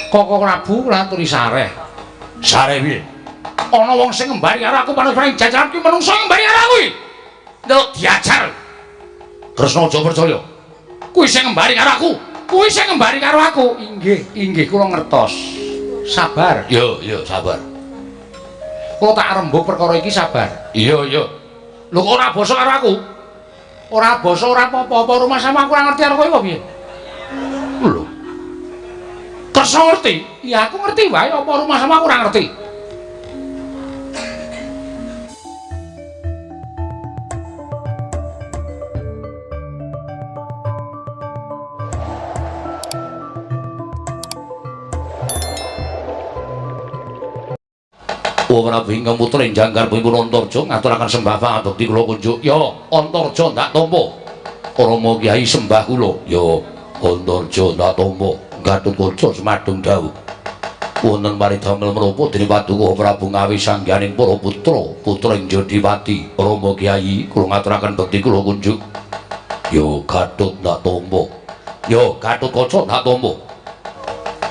Koko Prabu kula aturi sareh. Sareh piye? Ana wong sing ngembari karo aku panusaning jajaran kuwi menungso ngembari karo aku iki. Ndelok diajar. Kresna aja percaya. Kuwi sing ngembari karo aku. Kuwi sing ngembari karo aku. Inggih, inggih kula ngertos. Sabar. Yo, yo, sabar. Kula tak rembug perkara iki sabar. Iya, iya. Lho kok ora basa karo aku? Ora basa ora apa-apa, rumah sama aku ora ngerti karo kowe apa piye? Lho. Kresna ngerti? Ya aku ngerti wae apa rumah sama aku ora ngerti. Prabu ingkang putra ing jangkaripun Antarja ngaturaken sembah pangabekti kula kunjuk. Ya, Antarja ndak tampa. Rama Kyai sembah kula. Ya, Antarja ndak tampa. Gatotkaca semadung dawuh. Wonten paridamel menapa dene Paduka Prabu Ngawi sangganing para putra, putra ing Jodipati. Rama Kyai kula ngaturaken bekti kula kunjuk. Ya, Gatot ndak tampa. Ya, Gatotkaca ndak tampa.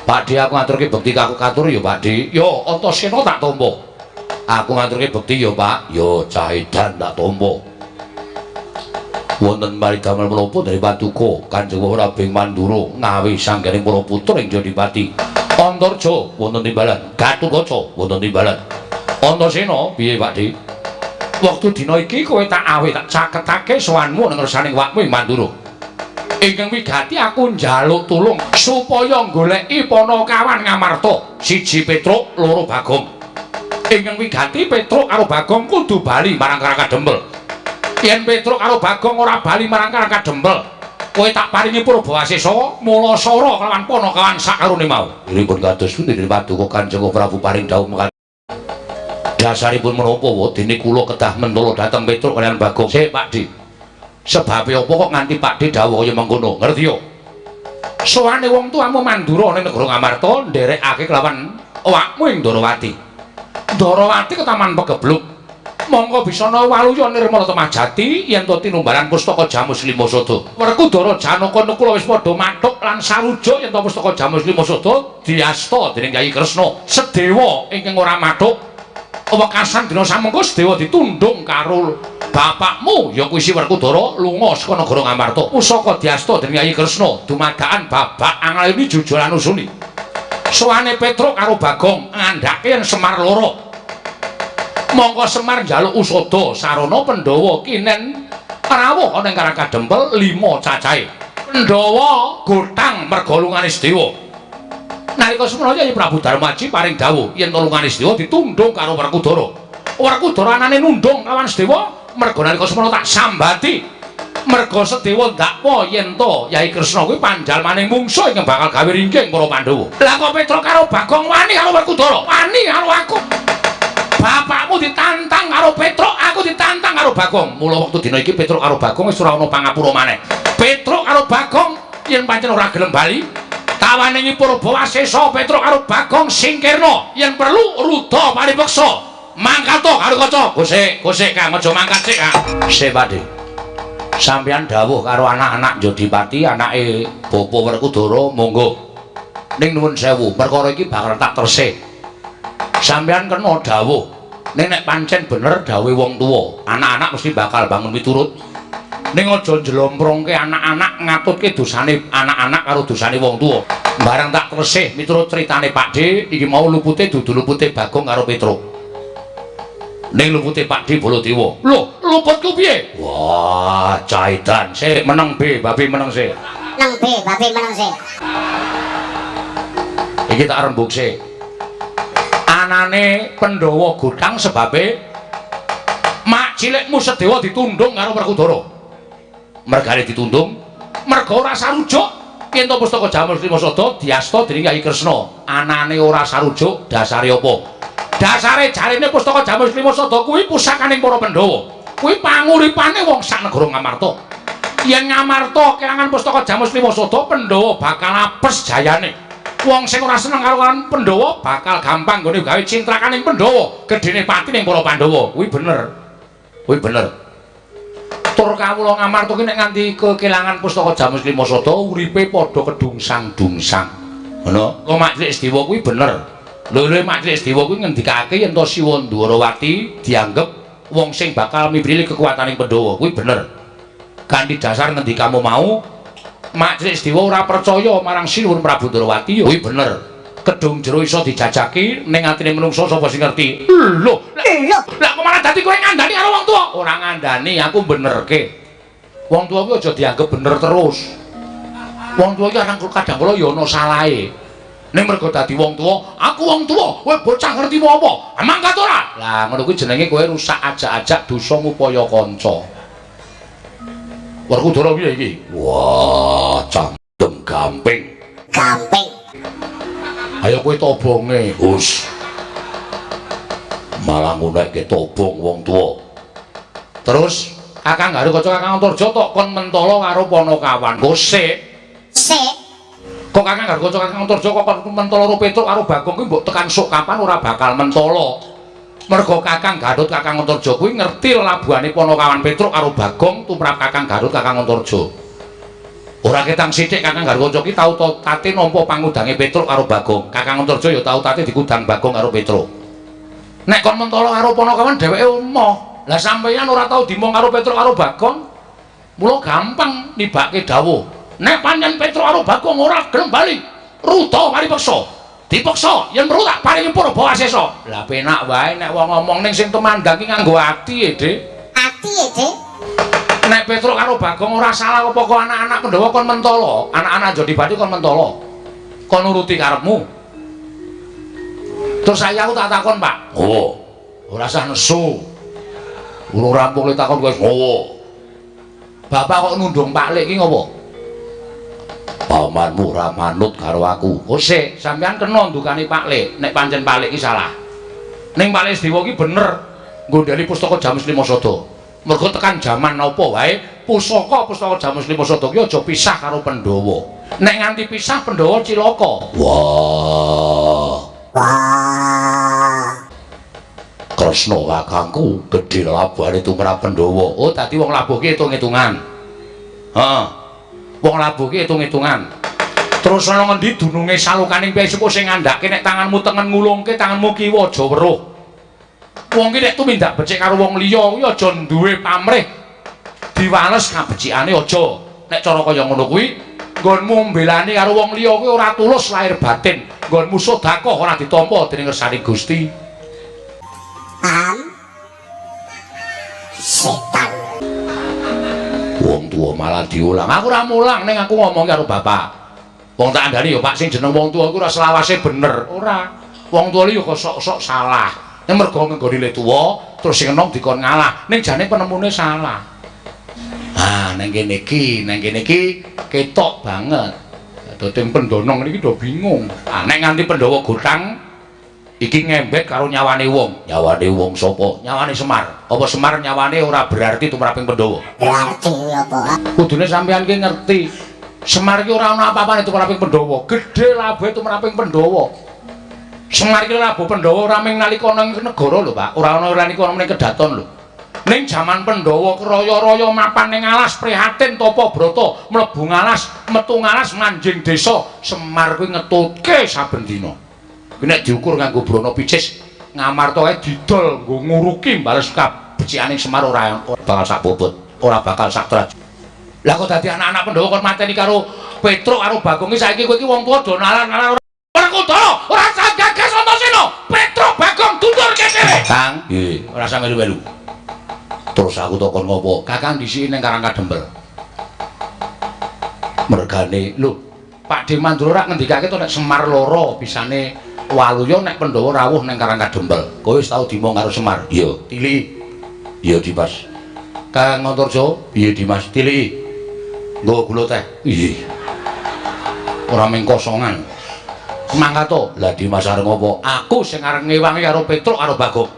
Pakde aku ngaturke bekti kaku katur ya Pakde. Ya, Antasena tak tampa. Aku ngaturke bekti ya Pak. Ya Cahidan tak tampa. Wonten paridamel menapa dari Paduka Kanjeng Prabu Mandura Ngawi sangganing para putra ing Jodipati. Antarja wonten timbalan, Gatotkaca wonten timbalan. Antasena piye Pakde? Wektu dina iki kowe tak awe tak caketake sowanmu nang ngersaning wakmu ing Mandura. Ingkang wigati aku njaluk tulung supaya goleki Panakawan Ngamarta, siji Petruk, loro Bagong. Ingkang wigati Petruk karo Bagong kudu bali marang Karang Kadempel. Yen Petruk karo Bagong ora bali marang Karang Kadempel, kowe tak paringi Purbawasesa Mulasara kelawan Panakawan sakarone mau. Iripun kados pundi Paduka Kanjeng Prabu paring dawuh mekaten. Dasaripun menapa dene kula kedah mentala dhateng Petruk kaliyan Bagong. Sik Pakde. Sebabe apa kok nganti Pakde dawuh kaya mengkono? Ngerti yo? Sowane wong tuamu Mandura ning negara Ngamarta nderekake kelawan awakmu ing Ndarawati. Ndarawati ketaman pegebluk. Mongko bisana waluya nirmala temah jati yen to tinumbalan pustaka Jamus Lima Sada. Werkudara Janaka Nakula wis padha mathuk lan sarujuk yen to pustaka Jamus Lima Sada diasta dening Kyai Kresna. Sedewa ingkang ora mathuk wekasan dina samengko Sedewa ditundung karo bapakmu ya kuwi si Werkudara lunga saka negara Ngamarta. Pusaka diasta dening Kyai Kresna dumadakan babak angaleni jujuran usuli. Sowane Petruk karo Bagong ngandhake yen Semar loro. Mongko Semar njaluk usada sarana Pandhawa kinen rawuh ana ing Karang Kadempel 5 cacahe. Pandhawa gotang merga lungane Sedewa. Nalika semono Kyai Prabu Darmaji paring dawuh yen lungane Sedewa ditundung karo Werkudara. Werkudara anane nundung kawan Sedewa merga nalika semono tak sambati. Merga Sedewa ndakwa yen to Yai Kresna kuwi panjalmaning mungsuh ingkang bakal gawe ringking para Pandhawa. Lah kok Petruk karo Bagong wani karo Werkudara? Wani karo aku. Bapakmu ditantang karo Petruk, aku ditantang karo Bagong. Mula wektu dina iki Petruk karo Bagong wis ora ana pangapura maneh. Petruk karo Bagong yen pancen ora gelem bali, tawaningi Purbawasesa Petruk karo Bagong singkirna, yen perlu ruda paripeksa. Mangkat to karo kaca. Gosek, gosek Kang, aja mangkat sik Kang. Sik Pakde. Sampeyan dawuh karo anak-anak Jodipati, anake Bapa Werkudara, monggo. Ning nuwun sewu, perkara iki bakal tak tresih. Sampeyan kena dawuh. Ning nek pancen bener dawuhe wong tuwa, anak-anak mesti bakal bangun miturut. Ning aja njlomprongke anak-anak ngatutke dosane anak-anak karo dosane wong tuwa. Barang tak tresih miturut critane Pakde, iki mau lupute dudu lupute Bagong karo Petruk. Ning lupute Pakde Baladewa. Lho, luputku piye? Wah, caidan. Sik meneng B, babe meneng sik. Meneng B, babe meneng sik. Iki tak rembug sik. Anane Pandhawa gotang sebabe mak cilikmu Sedewa ditundung karo Werkudara. Mergane ditundung, merga ora sarujuk yen to pustaka Jamus Lima Sada diasta dening Kyai Kresna. Anane ora sarujuk dasare apa? Dasare jarene pustaka Jamus Lima Sada kuwi pusakaning para Pandhawa. Kuwi panguripane wong sak negara Ngamarta. Yen Ngamarta kelangan pustaka Jamus Lima Sada, Pandhawa bakal apes jayane. Wong sing ora seneng karo Pandhawa bakal gampang nggone gawe cintrakaning Pandhawa, gedene pati ning para Pandhawa. Kuwi bener. Kuwi bener. Tur kawula Ngamarta ki nek nganti kekelangan pustaka Jamus Lima Sada uripe padha kedungsang-dungsang. Ngono. Lho Mak Cilik Sediwa kuwi bener. Lho lho Mak Cilik Sediwa kuwi ngendikake yen to Siwa Ndwarawati dianggep wong sing bakal mibrili kekuataning Pandhawa kuwi bener. Kanthi dasar ngendikamu mau, Mak Cilik Sediwa ora percaya marang Sinuwun Prabu Ndwarawati kuwi bener. Kedung jero iso dijajaki ning atine menungso sapa sing ngerti. Lho, lah kok malah dadi kowe ngandani karo wong tuwa? Ora ngandani, aku benerke. Wong tuwa kuwi aja dianggep bener terus. Wong tuwa iki kadang kala ya ana salahe. Ning mergo dadi wong tuwa, aku wong tuwa, kowe bocah ngerti apa? Mangkat ora? Lah ngono kuwi jenenge kowe rusak ajak-ajak dosa ngupaya kanca. Werkudara piye iki? Wah, cangkem gamping. Gamping. Ayo kowe tobonge, hus. Malah ngunekke tobong wong tuwa. Terus Kakang Garukaca Kakang Antarja tok kon mentala karo Panakawan. Kok sik? Sik. Kok Kakang Garukaca Kakang Antarja kok kon mentala karo Petruk karo Bagong kuwi mbok tekan sok kapan ora bakal mentala. Mergo Kakang Garut Kakang Antarja kuwi ngerti lelabuhane Panakawan Petruk karo Bagong tumrap Kakang Garut Kakang Antarja. Ora ketang sithik Kakang Garukaca ki tau tate nampa pangudange Petruk karo Bagong. Kakang Antarja ya tau tate dikudang Bagong karo Petruk. Nek kon mentala karo Panakawan dheweke emoh. Lah sampeyan ora tau dimong karo Petruk karo Bagong. Mula gampang nibake dawuh. Nek pancen Petruk karo Bagong ora gelem bali, ruda mari peksa. Dipeksa yen perlu tak paringi purba asesa. Lah penak wae nek wong ngomong ning sing tumandang ki nganggo ati e, Dik. Ati e, Dik. Nek Petruk karo Bagong ora salah apa kok anak-anak Pandhawa kon mentala, anak-anak Jodibati kon mentala. Kon nuruti karepmu. Terus saya aku tak takon, Pak. Oh. Ora usah nesu. Urung rampung le takon wis ngowo. Bapak kok nundung Pak Lik ki ngopo? Pamanmu ora manut karo aku. Oh sik, sampean kena ndukani Pak Lik nek pancen Pak Lik ki salah. Ning Pak Lik Sediwa ki bener nggondheli pustaka Jamus Lima Sada. Mergo tekan jaman apa wae pusaka-pusaka Jamus Lima Sada ki aja pisah karo Pandhawa. Nek nganti pisah Pandhawa cilaka. Wah. Wah. Kresna kakangku gedhe labuhane tumrap Pandhawa. Oh, dadi wong labuh ki hitung-hitungan. Heeh. Wong labuh ki hitung-hitungan. Terus ana ngendi dununge salukaning piyai sepuh sing ngandhake nek tanganmu tengen ngulungke, tanganmu kiwa aja weruh. Wong ki nek tumindak becik karo wong liya kuwi aja duwe pamrih diwales kabecikane aja. Nek cara kaya ngono kuwi nggonmu mbelani karo wong liya kuwi ora tulus lahir batin. Nggonmu sedekah ora ditampa dening ngersane Gusti. Paham? Setan. Wong tuwa malah diulang. Aku ora mulang ning aku ngomong karo bapak. Wong tak andani ya Pak sing jeneng wong tuwa iku ora selawase bener. Ora. Wong tuwa iki ya kok sok-sok salah. Ning mergo ngenggoni le tuwa terus sing enom dikon ngalah. Ning jane penemune salah. Ah, nang kene iki ketok banget. Dadi pendonong niki do bingung. Ah, nek nganti Pandhawa gotang iki ngembek karo nyawane wong. Nyawane wong sapa? Nyawane Semar. Apa Semar nyawane ora berarti tumraping Pandhawa? Berarti apa? Kudune sampeyan ki ngerti. Semar ki ora ana apa-apane tumraping Pandhawa. Gedhe labuhe tumraping Pandhawa. Semar ki labuh Pandhawa ora mung nalika ana ing negara lho, Pak. Ora ana nalika ana ning kedaton lho. Ning jaman Pandhawa kraya-raya mapan ning alas prihatin tapa brata mlebu ngalas, metu ngalas manjing desa. Semar kuwi ngetutke saben dina. Kuwi nek diukur nganggo brana picis, Ngamarta kae didol nggo nguruki bales kabecikane Semar ora bakal sak bobot, ora bakal sak traj. Lah kok dadi anak-anak Pandhawa kon mateni karo Petruk karo Bagong iki saiki kowe iki wong tuwa do nalar-nalar ora Kundala, ora usah gagas Antasena. Petruk Bagong dundurke dhewe. Kang, nggih, ora usah melu-melu. Terus aku takon ngopo? Kakang dhisiki ning Karang Kadempel. Mergane, lho, Pak De Mandura rak ngendikake to nek Semar loro bisane Waluya nek Pandhawa rawuh ning Karang Kadempel. Kowe wis tau dimong karo Semar? Iya, tiliki. Iya, Dimas. Kang Antarja, piye Dimas? Tiliki. Nggo gula teh. Iya. Ora mung kosongan. Mangkat to. Lah Dimas arep ngopo? Aku sing arep ngewangi karo Petruk karo Bagong.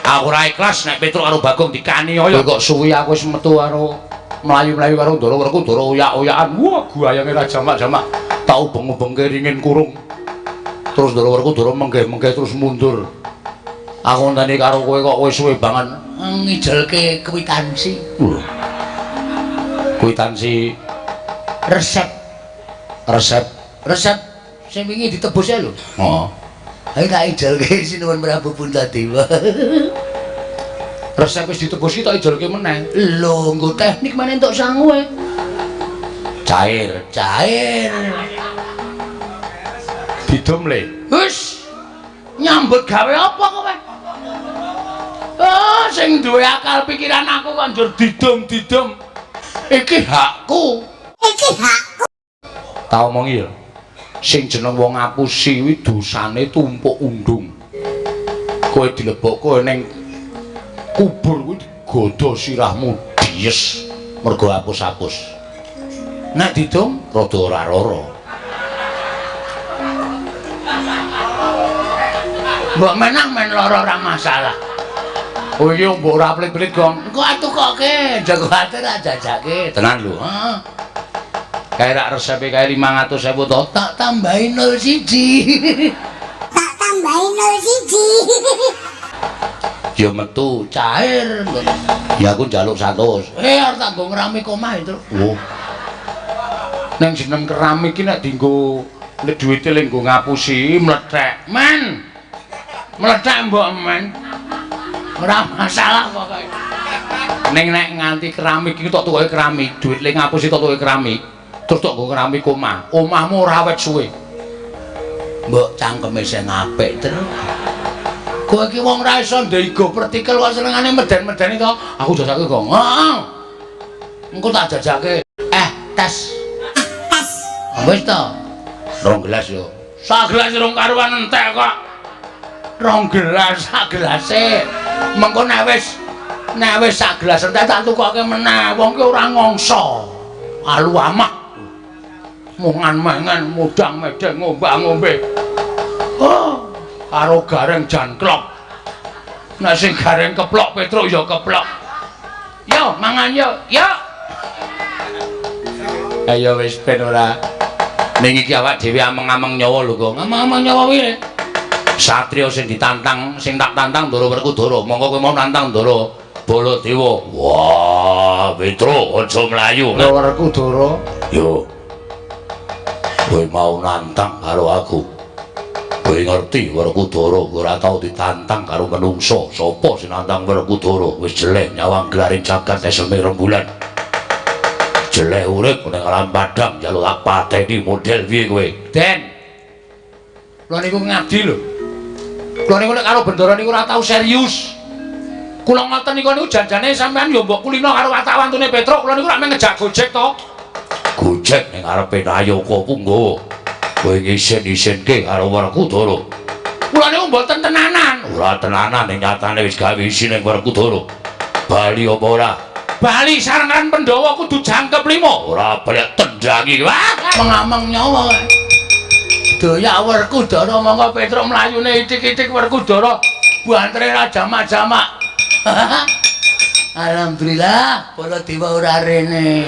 Aku ora ikhlas nek Petruk karo Bagong dikaniaya. Kok suwi aku wis metu karo mlayu-mlayu karo Ndara Werkudara oyak-oyakan. Wah, guayange ra jamak-jamak. Tau ubeng-ubengke ringin kurung. Terus Ndara Werkudara menggeh-menggeh terus mundur. Aku ngenteni karo kowe kok kowe suwe banget ngijelke kwitansi. Kwitansi resep. Resep. Resep Sing wingi ditebus ae lho. Heeh. Ayo tak ijelke Sinuwun Prabu Puntadewa. Resep wis ditebus iki tak ijelke meneh. Lho, nggo teknik meneh entuk sangu e. Cair. Cair. Didum le. Wis. Nyambut gawe apa kowe? Ah, sing duwe akal pikiran aku kok njur didum-didum. Iki hakku. Iki hakku. Tak omongi ya. Sing jeneng wong ngapusi kuwi dosane tumpuk undung. Kowe dilebokke ning kubur kuwi digodha sirahmu dies mergo apus-apus. Nek didum rada ora lara. Mbok menang men lara ora masalah. Oh iya mbok ora pelit-pelit, Gong. Engko atukoke, aja kuwatir jajake. Tenan lho. Heeh. Kae rak resepe kae 500.000 to. Tak tambahi 01. Tak tambahi 01. Ya metu cair. Ya aku njaluk 100. Arep tak nggo ngeramik omah itu. Oh. Neng jeneng keramik iki nek dienggo nek duwite le nggo ngapusi mlethek. Men. Mlethek mbok men. Ora masalah pokoke. Ning nek nganti keramik iki tok tukoke keramik, duit le ngapusi tok tukoke keramik. Terus tok nggo keramik omah. Omahmu ora awet suwe. Mbok cangkeme sing apik terus. Kowe iki wong ra iso ndego pertikel kok senengane meden-medeni to. Aku jajake, Gong. Heeh. Engko tak jajake. Tes. Tes. Wis to. 2 gelas yo. Sak gelas rong karuan entek kok. 2 gelas sak gelase. Mengko nek wis sak gelas entek tak tukoke meneh. Wong ki ora ngongso. Alu amah. Mungan mangan mudang medeng ngombak-ngombe. Oh, karo gareng janklok. Nek sing gareng keplok Petruk ya keplok. Yo mangan yo. Yo. Ayo wis ben ora. Ning iki awak dhewe ameng-ameng nyawa lho, Gong. Ameng-ameng nyawa piye? Satria sing ditantang, sing tak tantang Ndara Werkudara. Monggo kowe mau nantang Ndara Baladewa. Wah, Petruk aja mlayu. Ndara Werkudara. Yo. Kowe mau nantang karo aku. Kowe ngerti Werkudara ora tau ditantang karo menungso. Sapa sing nantang Werkudara? Wis jeleh nyawang gelaring jagat eseme rembulan. Jeleh urip ning alam padang njaluk tak pateni model piye kowe? Den. Kula niku ngabdi lho. Kula niku nek karo Bendara niku ora tau serius. Kula ngoten niku niku janjane sampean yo mbok kulino karo watak-wantune Petruk. Kula niku rak mung ngejak Gojek to. Gojek ning ngarepe Nayaka Punggawa. Kowe ngisin-isinke karo Werkudara. Kula niku mboten tenanan. Ora tenanan ning nyatane wis gawe isin ning Werkudara. Bali apa ora? Bali sarengan Pandhawa kudu jangkep 5. Ora balik tendangi. Wah, mengameng nyawa. Doyak Werkudara monggo Petruk mlayune ithik-ithik Werkudara bantere ra jamak-jamak. Alhamdulillah Baladewa ora rene.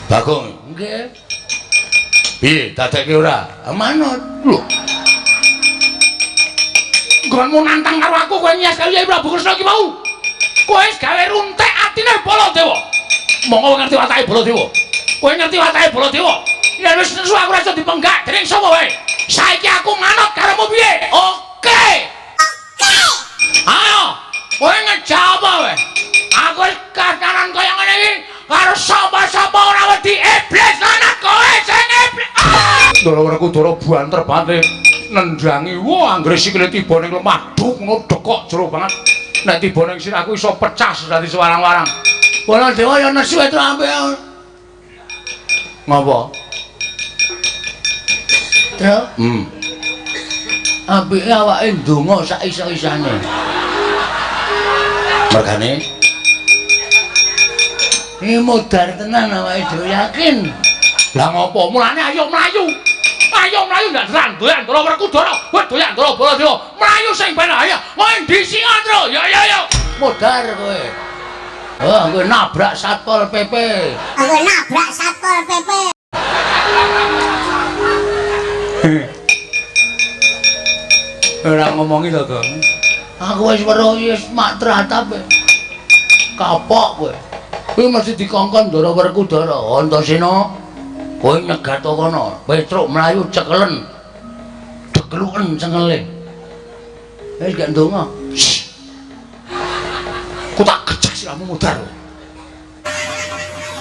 Bagong, nggih. Piye dadekke ora? Manut. Lho. Nggonmu nantang karo aku kowe nyes karo Yai Prabu Kresna iki mau. Kowe wis gawe runtek atine Baladewa. Monggo ngerti watake Baladewa. Kowe ngerti watake Baladewa. Yen wis nesu aku ora iso dipenggak dening sapa wae. Saiki aku manut karomu piye? Oke. Oke. Ayo, kowe ngejak apa wae? Aku wis kahanan kaya ngene iki karo sapa-sapa ora wedi iblis lan kowe sing iblis. Ndara Werkudara banter banget nendangi. Wah, anggere sikile tiba ning lemah duk ngono dekok jero banget. Nek tiba ning sirahku iso pecah dadi sewarang-warang. Baladewa ya nesu itu ampe. Ngapa? Truk. Apike awake ndonga sak iso-isane. Mergane iki modar tenan awake dhewe yakin. Lah ngopo? Mulane ayo mlayu. Ayo mlayu ndak doyan Ndara Werkudara. Wah doyan Ndara Baladewa. Mlayu sing ben ayo. Kowe ndisi Tru. Ya ya ya. Modar kowe. Oh, kowe nabrak Satpol PP. Aku nabrak Satpol PP. Ora ngomongi to, Gong. Aku wis weruh wis mak tratap. Kapok kowe. Kuwi mesti dikongkon Ndara Werkudara. Antasena. Kowe nyegat kono, Petruk mlayu cekelen. Dekeluken cengele. Wis gak ndonga. Ku tak gejek siramu mudhar.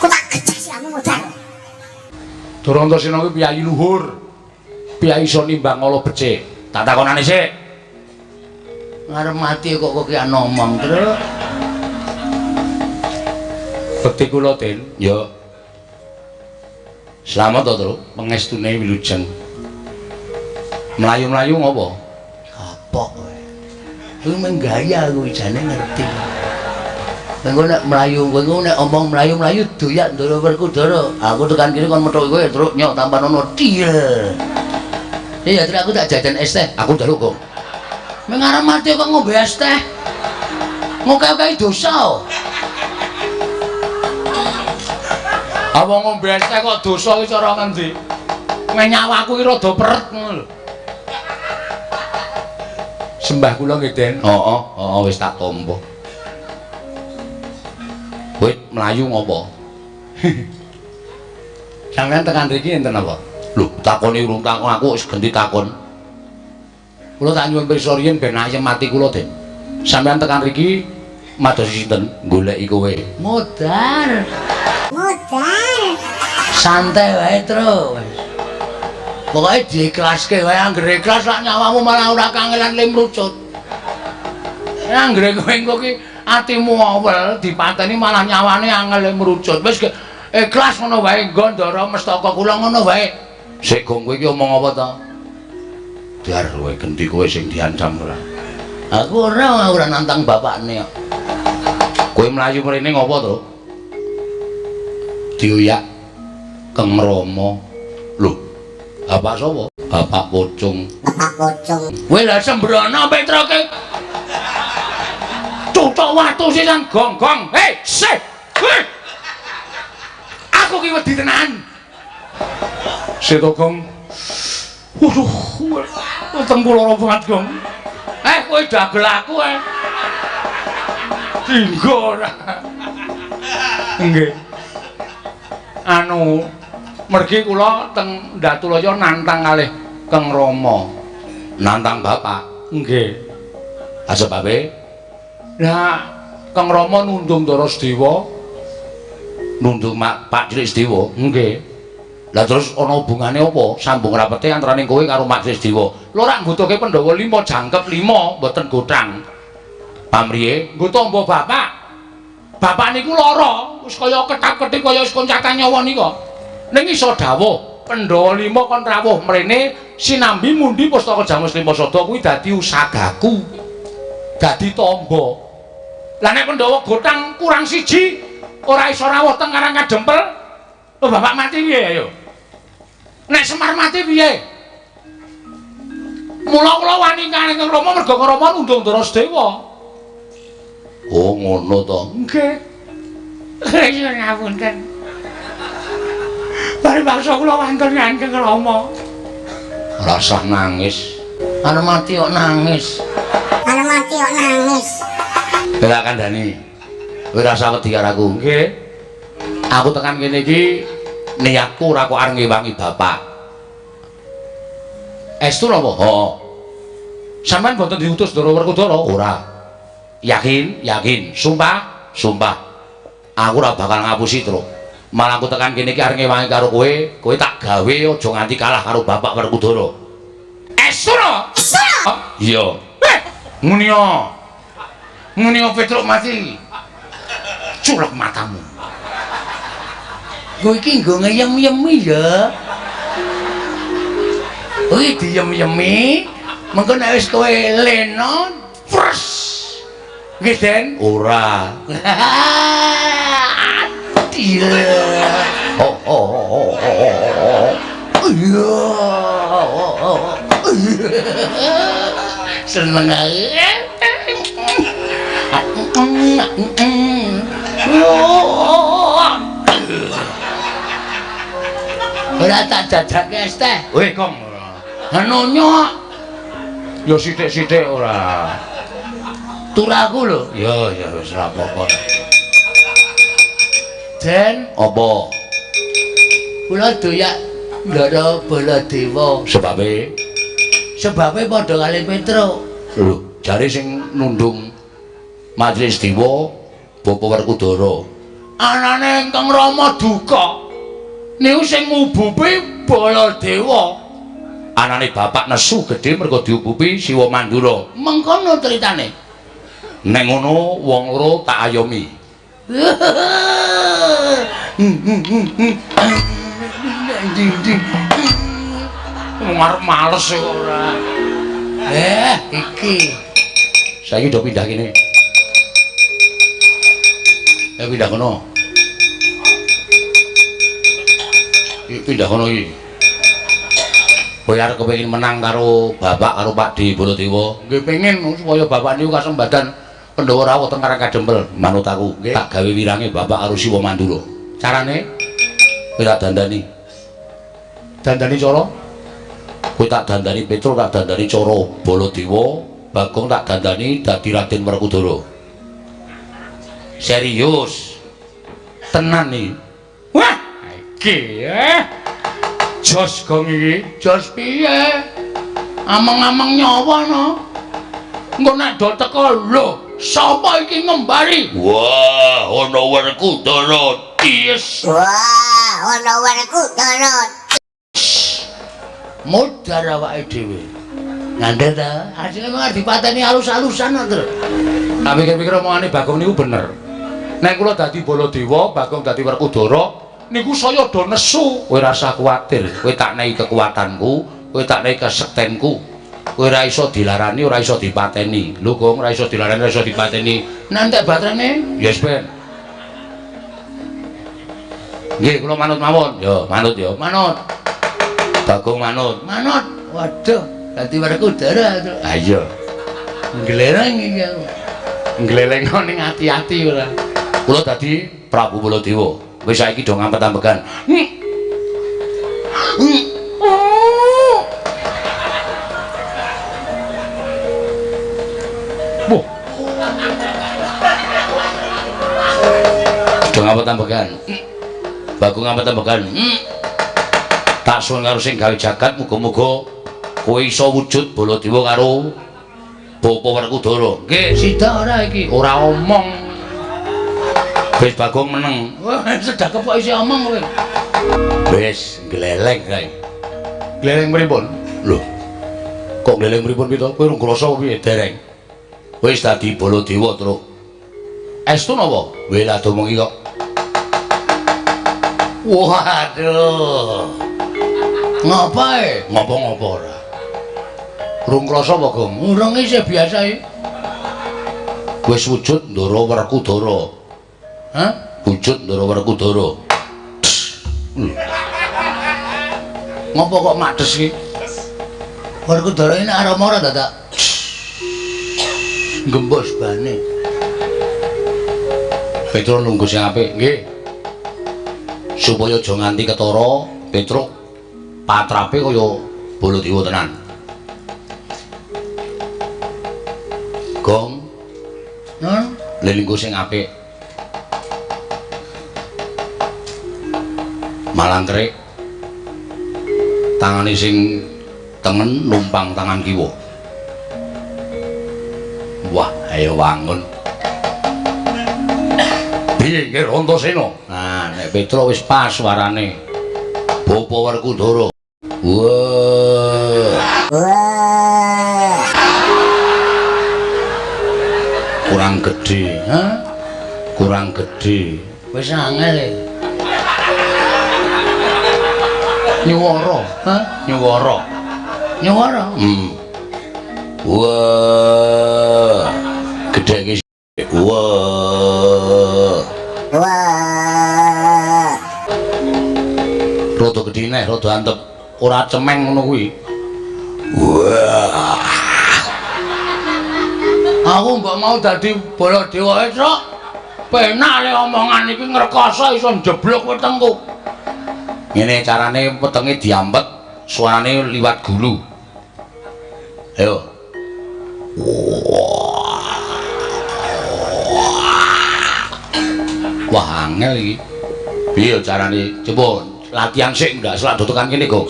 Ku tak gejek siramu mudhar. Ndara Antasena kuwi piyayi luhur. Piyayi iso nimbang ala becik. Tak takonane sik. Ngarep mati kok kowe ngomong, Truk. Bekti kula, Den. Ya. Slamet to, Truk, pengestune wilujeng. Mlayu-mlayu ngopo? Kapok kowe. Kuwi mung gaya kuwi jane ngerti. Engko nek mlayu, kowe nek omong mlayu-mlayu doyak Ndara Werkudara. Aku tekan kene kon methuki kowe, Truk, nyok tampanono deal. Iya, Truk, aku tak jajan es teh. Aku njaluk kok. Mung arep mati kok ngombe es teh. Ngoke-oke dosa. Apa ngombe es teh kok dosa iki cara ngendi? Nyawaku iki rada peret ngono lho. Sembah kula nggih, Den. Heeh, heeh wis tak tampa. Kowe mlayu ngopo? Sampeyan tekan mriki enten apa? Lho, takoni urung takon aku wis genti takon. Kula tak nyuwun pirsa riyin ben ayem ati kula, Den. Sampeyan tekan mriki madosi sinten? Goleki kowe. Modar. Modar. Santai wae, Truk. Pokoke diikhlaske wae, anggere ikhlas lak nyawamu malah ora kangelan le mrucut. Anggere kowe engko ki atimu awel dipateni malah nyawane angel le mrucut. Wis ikhlas ngono wae nggo Ndara Mestaka kula ngono wae. Sik gong kowe iki omong apa ta? Dar kowe gendi kowe sing diancam ora. Aku ora nantang bapakne kok. Kowe mlayu mrene ngopo to? Dioyak Kang Rama. Lho, bapak sapa? Bapak Pocong. Bapak Pocong. Kowe lha sembrono Petroke. Cucuk watu sisan gong-gong. Hei, sih. Hei. Aku ki wedi tenan. Seto gong. Waduh, weteng kula lara banget, Gong. Eh, kowe dagel aku eh. Dinggo ora. Nggih. Anu, mergi kula teng Ndatulaya nantang kalih Kang Rama. Nantang bapak? Nggih. Ha sebabe? Lah, Kang Rama nundung Ndara Sedewa. Nundung Pak Cilik Sedewa? Nggih. Lah terus ana hubungane apa? Sambung rapete antarane kowe karo Mak Cilik Sedewa. Lho rak nggutuke Pandhawa 5 jangkep 5 mboten gothang. Pamriye? Nggo tamba bapak. Bapak niku lara, wis kaya ketap-ketip kaya wis koncatan nyawa nika. Ning iso dawuh, Pandhawa 5 kon rawuh mrene sinambi mundi pustaka Jamus Lima Sada kuwi dadi usagaku. Dadi tamba. Lah nek Pandhawa gothang kurang siji ora iso rawuh teng Karang Kadempel, lho bapak mati piye ayo? Nek Semar mati piye? Mula kula wani kalih Kang Rama merga Kang Rama nundung Ndara Sedewa. Oh ngono to. Nggih. Iya ngapunten. Paribasa kula wantun Kang Rama. Rasah nangis. Arep mati kok nangis. Arep mati kok nangis. Ora kandhani. Kowe rasa wedi karo aku. Nggih. Aku tekan kene iki niatku ora kok arep ngewangi bapak. Estu napa? Heeh. Sampeyan mboten diutus Ndara Werkudara? Ora. Yakin? Yakin. Sumpah? Sumpah. Aku ora bakal ngapusi, Truk. Malah aku tekan kene iki arep ngewangi karo kowe, kowe tak gawe aja nganti kalah karo bapak Werkudara. Estu napa? Estu. Iya. Ngene yo. Ngene yo Petruk mati. Culek matamu. Kowe iki nggo ngeyem-yemi ya. Kowe diyem-yemi, mengko nek wis kowe lena, pres. Nggih, Den? Ora. Iya. Oh oh oh oh. Iya. Seneng ae. Ora tak jajake es teh. Weh, Kong. Nonyo. Ya sithik-sithik ora. Turaku lho. Ya, ya wis ora apa-apa. Den, apa? Kula doyak Ndara Baladewa. Sebabe? Sebabe padha kali Petruk. Lho, jare sing nundung Majelis Dewa Bapak Werkudara. Anane ingkang Rama duka. Niku sing ngubupi Baladewa. Anane bapak nesu gedhe mergo diubupi Siwa Mandura. Mengkono critane. Nek ngono wong loro tak ayomi. Wong arep males kok ora. Iki. Saiki do pindah kene. Pindah kono. Iki pindah kono iki. Kowe arep kepengin menang karo bapak karo Pakde Baladewa. Nggih pengin supaya bapak niku kasembadan Pandhawa rawuh teng Karang Kadempel. Manut aku, tak gawe wirange bapak karo Siwa Mandura. Carane? Kowe tak dandani. Dandani cara? Kowe tak dandani Petruk, tak dandani cara Baladewa, Bagong tak dandani dadi Raden Werkudara. Serius. Tenan iki. Wah, iki Jos gong iki. Jos piye? Ameng-ameng nyawa no. Engko nek do teko lho, sapa iki ngembari? Wah, ana Werkudara. Yes. Wah, ana Werkudara. Modar awake dhewe. Ngandel ta? Asline mung arep dipateni alus-alusan kok, Tru. Tak pikir-pikir omongane Bagong niku bener. Nek kula dadi Baladewa, Bagong dadi Werkudara, niku saya do nesu. Kowe rasah kuwatir, kowe tak nehi kekuatanku, kowe tak nehi kesektenku. Kowe ora iso dilarani, ora iso dipateni. Lho, Gong, ora iso dilarani, ora iso dipateni. Nek entek baterene? Yes, Ben. Nggih, kula manut mawon. Yo, manut yo. Manut. Bagong manut. Manut. Waduh, dadi Werkudara, Tru. Ha iya. Nglereng iki aku. Ngleleng ning ati-ati ora. Kula dadi Prabu Baladewa. Wis saiki do ngampet-ambekan. Wah. Do ngampet-ambekan. Bagong ngampet-ambekan. Tak suwun karo sing gawe jagat muga-muga kowe iso wujud Baladewa karo Bapak Werkudara. Nggih, sida ora iki? Ora omong. Wis Bagong meneng. Wah, sedah kepok isi omong kowe. Wis gleleng kae. Gleleng pripun? Lho. Kok gleleng pripun pito? Kowe urung krasa piye dereng? Wis dadi Baladewa, Truk. Estu napa? Wis lah domongi kok. Waduh. Ngapa e? Ngopo-ngopo ora. Urung krasa apa, Gong? Urung isih biasa iki. Wis wujud Ndara Werkudara. Hah? Wujud Ndara Werkudara. Ngopo kok makdes iki? Werkudara ini aroma ora dadak? Gembos bane. Petruk nunggu sing apik, nggih. Supaya aja nganti ketara, Petruk patrape kaya Baladewa tenan. Gong. Nun, lelinggo sing apik. Malangkerik. Tangane sing tengen numpang tangan kiwa. Wah, ayo wangun. Piye nggih Antasena? Nah, nek Petruk wis pas suarane. Bapak Werkudara. Wah. Wah. Kurang gedhe, ha? Kurang gedhe. Wis angel e. Nyuwara, ha? Nyuwara. Nyuwara. Wah. Gedhe iki. Wah. Wah. Rada gedhe neh, rada antep. Ora cemeng ngono kuwi. Wah. Aku mbok mau dadi Baladewa e, Truk. Penak le omongan iki ngrekoso iso njeblok wetengku. Ngene carane wetenge diampet, suarane liwat gulu. Ayo. Wah, angel iki. Piye carane? Coba Latihan sik ndak selak tekan kene, Gong.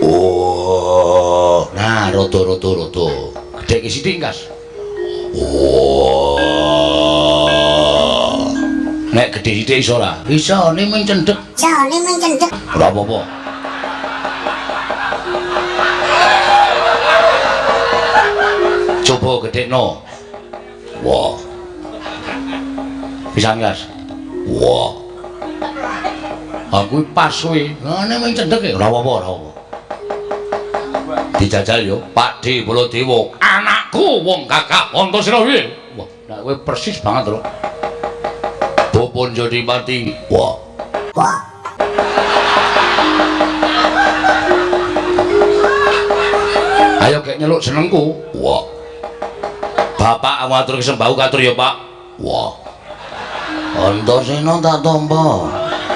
Oh, nah rada-rada rada. Gedheke sithik, Kas. Oh. Nek gedhe sithik iso ora? Iso, ne mung cendhek. Jane mung cendhek. Ora apa-apa. Coba gedhekno. Wah. Pisan, Kas. Wah. Aku pas kuwi. Ngene mung cendhek ya. Ora apa-apa, ora apa. Dijajal yo, Pak D Baladewa. Anakku wong gagah Antasena piye? Wah, nek kowe persis banget lho. Bapa Jodipati. Wah. Wah. Ayo gek nyeluk jenengku. Wah. Bapak aku atur sembahku katur ya, Pak. Wah. Antasena tak tampa.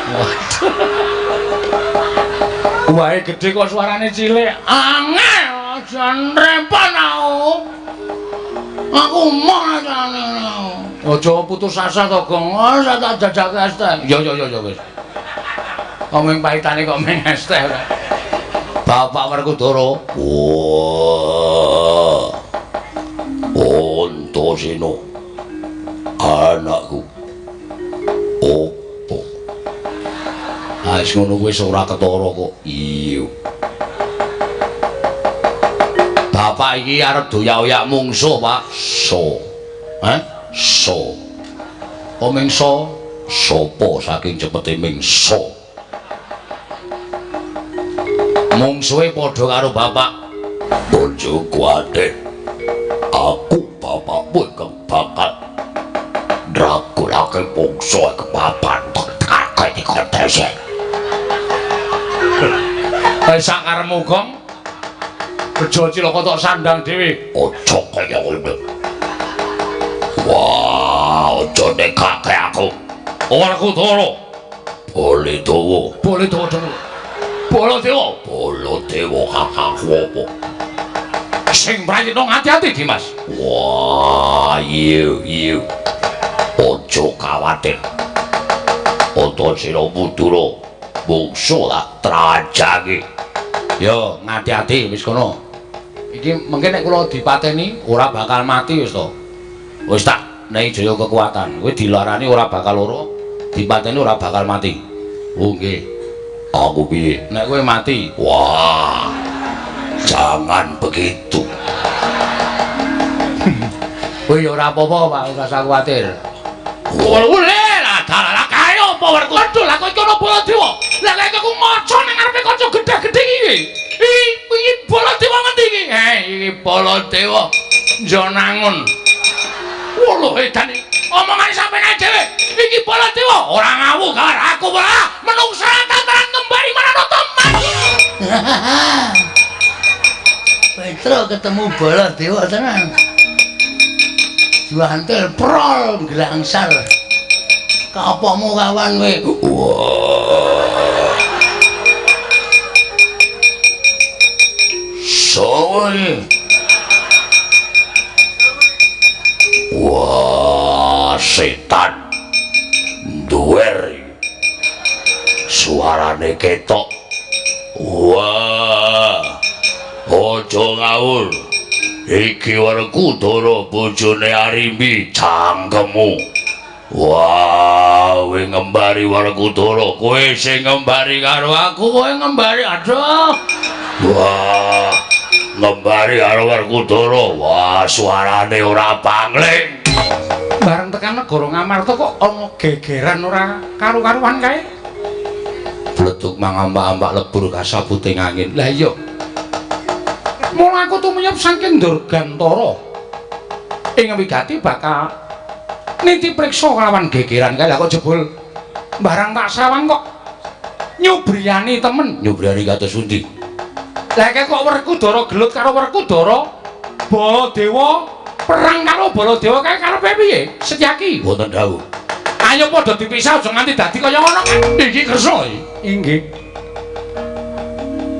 Waduh. Wae gedhe kok suarane cilik. Angel, aja rempon aku. Aku moh jane. Aja putus asa to, Gong. Ora tak jajake es teh. Ya ya ya ya wis. Kok mung pahitane kok mung es teh ora. Bapak Werkudara. Wah. Antasena. Anakku. Opo? Ah wis ngono kuwi ora ketara kok. Iya. Bapak iki arep doyak-oyak mungsuh, Pak. So. Hah? So. Apa mingso? Sopo saking cepete mingso. Mungsuhe padha karo bapak. Bojo kuwate. Aku bapakmu ingkang bakal ndragulake mungsuh kepapan tekake dikotese. Wis sak karepmu, Gong. Bejo cilaka tok sandang dhewe. Aja kaya ngono. Wah, aja nekake aku. Werkudara. Baladewa. Baladewa dhewe. Baladewa. Baladewa kakangku apa? Sing prayitna ngati-ati, Dimas. Wah, iya iya. Aja kawatir. Antasena Mudura mungsuh tak trajangi. Yo, ngati-ati wis kono. Iki mengke nek kula dipateni ora bakal mati wis to. Wis tak nehi jaya kekuatan. Kowe dilarani ora bakal lara, dipateni ora bakal mati. Oh nggih. Aku piye? Nek kowe mati. Wah. Jangan begitu. Kowe ya ora apa-apa, Pak, ora usah kuwatir. Wole lah dalah kae apa werku? Aduh, lah kok iki ana Baladewa. Lah kok aku ngaca nang ngarepe kaca gedhe-gedhe iki. Iki Baladewa ngendi iki? Iki Baladewa Njonangun. Wolo edan iki. Omongane sampeyan ae dhewe. Iki Baladewa ora ngawu karo aku ora. Menungsa tataran ngembari marang teman. Petro ketemu Baladewa tenan. Juantil prol glangsar. Kapomu kawan kowe? Wah. Sowo iki? Wah, setan. Duwer. Suarane ketok. Wah. Aja ngawur. Iki Werkudara bojone Arimbi cangkemmu. Wah, kowe ngembari Werkudara, kowe sing ngembari karo aku, kowe ngembari. Aduh. Wah, ngembari karo Werkudara. Wah, suarane ora pangling. Bareng tekan negara Ngamarta kok ana gegeran ora karu-karuan kae. Bleduk mangambak-ambak lebur kasabuting angin. Lah iya. Mula aku tumiyep saking Durgantara. Ing wigati bakal niti priksa kelawan gegeran kae. Lah kok jebul barang tak sawang kok nyubriyani temen. Nyubriyani kados pundi? Lah kae kok Werkudara gelut karo Werkudara, Baladewa perang karo Baladewa kae karepe piye? Setyaki. Wonten dawuh. Ayo padha dipisah aja nganti dadi kaya ngono. Iki Kresna iki. Inggih.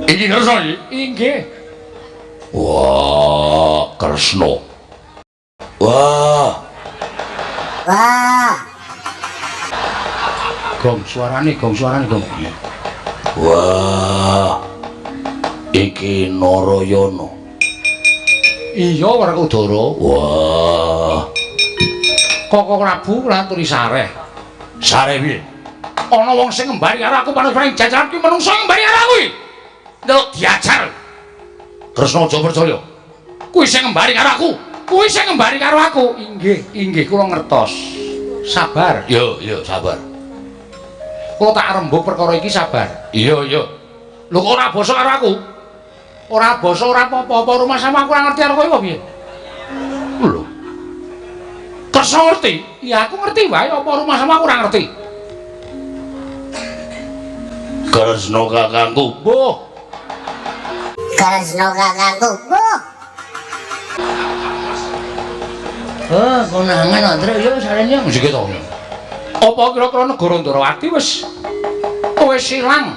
Iki Kresna iki. Inggih. Wah, Kresna. Wah. Wah. Gong suarane, gong suarane, gong. Wah. Iki Narayana. Iya Werkudara. Wah. Koko Prabu laturi sareh. Sareh piye? Ana wong sing ngembari karo aku panusaning jajaran kuwi menungso ngembari karo aku iki. Ndelok diajar. Kresna aja percaya. Kuwi sing ngembari karo aku. Kuwi sing ngembari karo aku. Inggih, inggih kula ngertos. Sabar. Yo, yo, sabar. Kula tak rembug perkara iki sabar. Iya, iya. Lho kok ora basa karo aku? Ora basa ora apa-apa, rumah sama aku ora ngerti karo kowe apa piye? Lho. Kresna ngerti? Ya aku ngerti wae apa rumah sama aku ora ngerti. Kresna kakangku. Mbuh. Kresna kakangku. Mbuh. Oh, konangan Andra yo sarene mesti to. Apa kira-kira negara Ndrawati wis ilang?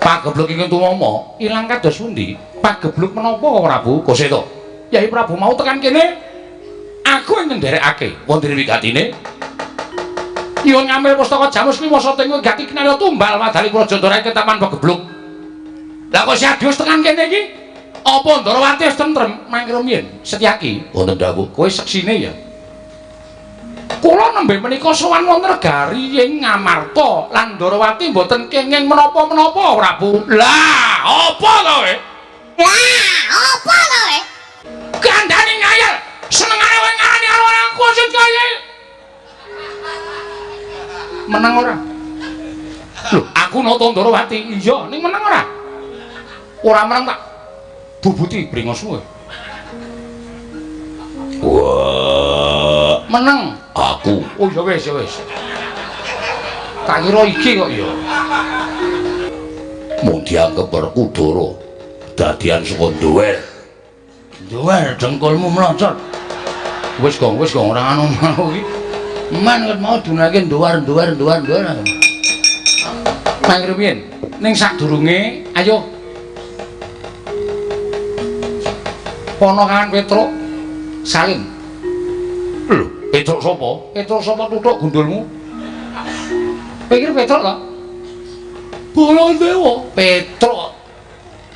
Pagebluk ing tumama ilang kados pundi? Pagebluk menapa Prabu Koseta? Yai Prabu mau tekan kene aku ing nderekake wonten wigatine. Nyuwun ngambil pustaka Jamus kuwi masa teng wigati kinarya tumbal madali Praja Ndrawati ketaman pagebluk. Lah kok si Adi wis tekan kene iki? Apa Ndrawati wis tentrem mangke rumiyin? Setyaki wonten dawuh kowe seksine ya. Kula nembe menika sowan wonten negari ing Ngamarta lan Ndrawati mboten kenging menapa-menapa Prabu. Lah, apa to kowe? Lah, apa to kowe? Kandhane ngayal. Senengane kowe ngarani karo aku sing kaya. Meneng ora? Lho, aku nata Ndrawati. Iya, ning meneng ora? Ora meneng tak bubuti bringosmu kowe. Wah, meneng aku. Oh ya wis, ya wis. Tak kira iki kok ya. Mung dianggep Werkudara dadian saka duwer. Duwer dengkulmu mlocot. Wis gong, wis gong ora anu mau iki. Men ket mau dunake duwer duwer duwer duwer. Nang rumiyin, ning sadurunge ayo Ponokan Petruk Salim. Lho, Petruk sapa? Petruk sapa tutuk gundulmu? Pikir Petruk to? Baladewa, Petruk.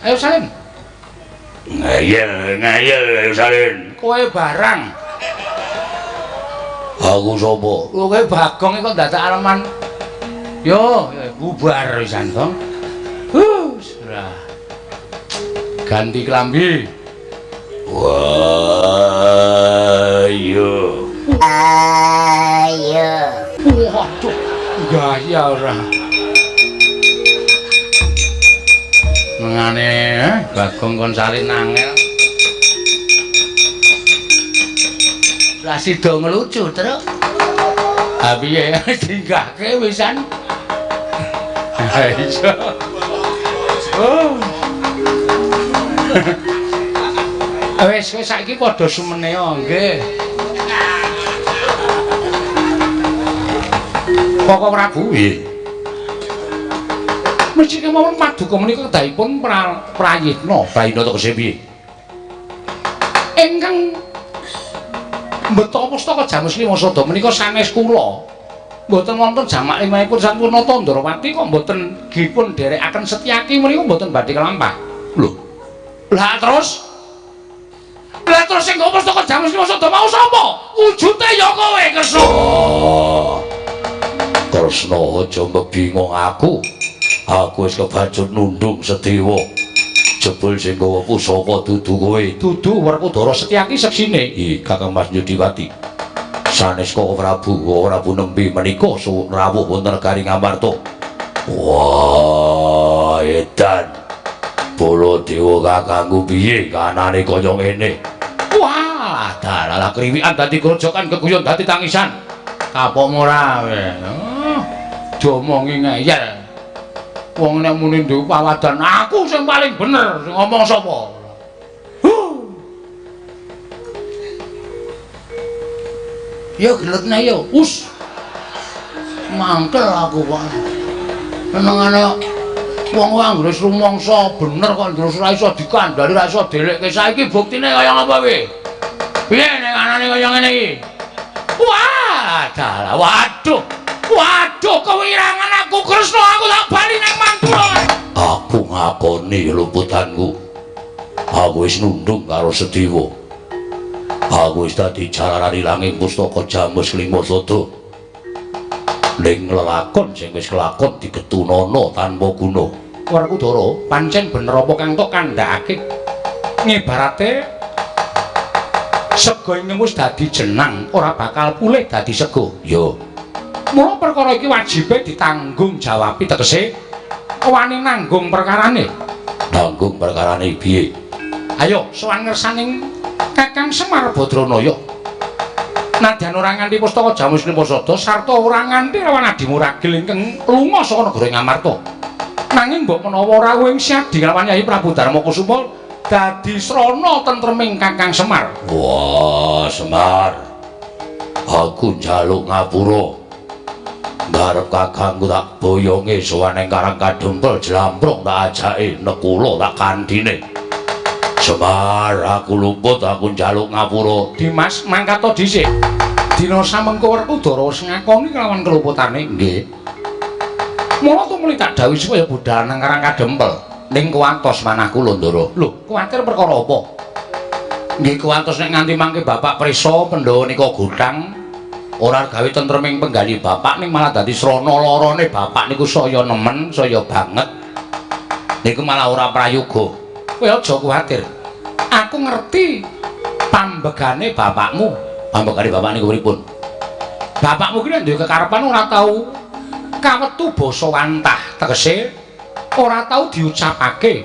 Ayo Salim. Ngeyel, ngeyel ayo Salim. Kowe barang. Aku sapa? Lho kowe Bagong kok dadak aleman. Yo, bubar pisan, Gong. Huh, ganti klambi. Wah, yo. Ayo. Waduh, gaya ora. Mengane Bagong kon salin angel. Lah sida ngelucu, Truk. Ha piye dinggahke wisan. Ha iya. Oh. Wis wis saiki padha sumene nggih. Koko Prabu nggih. Mesti kemawon paduka menika kedahipun prayitna. Prayitna tegese piye? Ingkang mbeta pustaka Jamus Lima Sada menika sanes kula. Mboten wonten jamak limahipun sampurna Ndrawati kok mboten dipun dherekaken Setyaki menika mboten badhe kelampah. Lho. Lah terus Lah terus sing nggo pustaka Jamus Lima Sada mau sapa? Wujute ya kowe, Kresna. Oh. Kresna aja mbingung aku. Aku wis kebacut nundung sedewa. Jebul sing nggawa pusaka dudu kowe. Dudu Werkudara Setyaki seksine. Ih, Kakang Mas Yudiwati. Sanes Koko Prabu, Koko Prabu nembe menika rawuh wonten negari Ngamarta. Wah, edan. Baladewa kakangku piye kanane kaya ngene? Wah, dalah kriwikan dadi grojokan keguyon dadi tangisan. Kapok ora kowe. Diomongi ngeyel. Wong nek muni duwe pawadan, aku sing paling bener, sing ngomong sapa? Ya geletne ya. Us. Mangkel aku kok. Senengane wong anggere rumangsa bener kok terus ora iso dikandhani, ora iso delekke. Saiki buktine kaya ngapa piye? Piye nek anane kaya ngene iki? Wah, dalah waduh. Waduh, kewirangan aku Kresna, aku tak bali nang Mandura. Aku ngakoni luputanku. Aku wis nundung karo Sediwa. Aku wis dadi jalaran ilanging pustaka Jamus Lima Sada. Ning lelakon sing wis kelakon digetunana tanpa guna. Werkudara, pancen bener apa kang tok kandhakake? Ngibarate sega ingkang wis dadi jenang ora bakal pulih dadi sega. Yo. Mula perkara iki wajibe ditanggung jawabi, tegese wani nanggung perkarane. Nanggung perkarane piye? Ayo sowan ngersaning Kakang Semar Badranaya. Nadyan ora nganti pustaka Jamus Lima Sada sarta ora nganti lawan adimu ragil ingkang lunga saka negara Ngamarta. Nanging mbok menawa rawuh ing Siadi lawan Yayi Prabu Darma Kusuma dadi srana tentreming Kakang Semar. Wah, Semar. Aku njaluk ngapura. Ngarep kakangku tak boyonge sowan ing Karang Kadempel jlambrong tak ajake nekula tak kandhine. Semar, aku luput, aku njaluk ngapura. Dimas, mangkat dhisik. Dina samengko Werkudara wis ngakoni kelawan keluputane. Nggih. Mula tumuli tak dawuhi supaya budal nang Karang Kadempel. Ning kuwatos manah kula, Ndara. Lho, kuwatir perkara apa? Nggih kuwatos nek nganti mangke Bapak prisa Pandhawa nika gutang ora gawe tentreming penggali bapak ning malah dadi srana larane bapak niku saya nemen, saya banget. Niku malah ora prayoga. Kowe aja kuwatir. Aku ngerti pambegane bapakmu. Pambegane bapak niku pripun? Bapakmu ki nek duwe kekarepan ora tau kawetu basa wantah, tegese ora tau diucapake.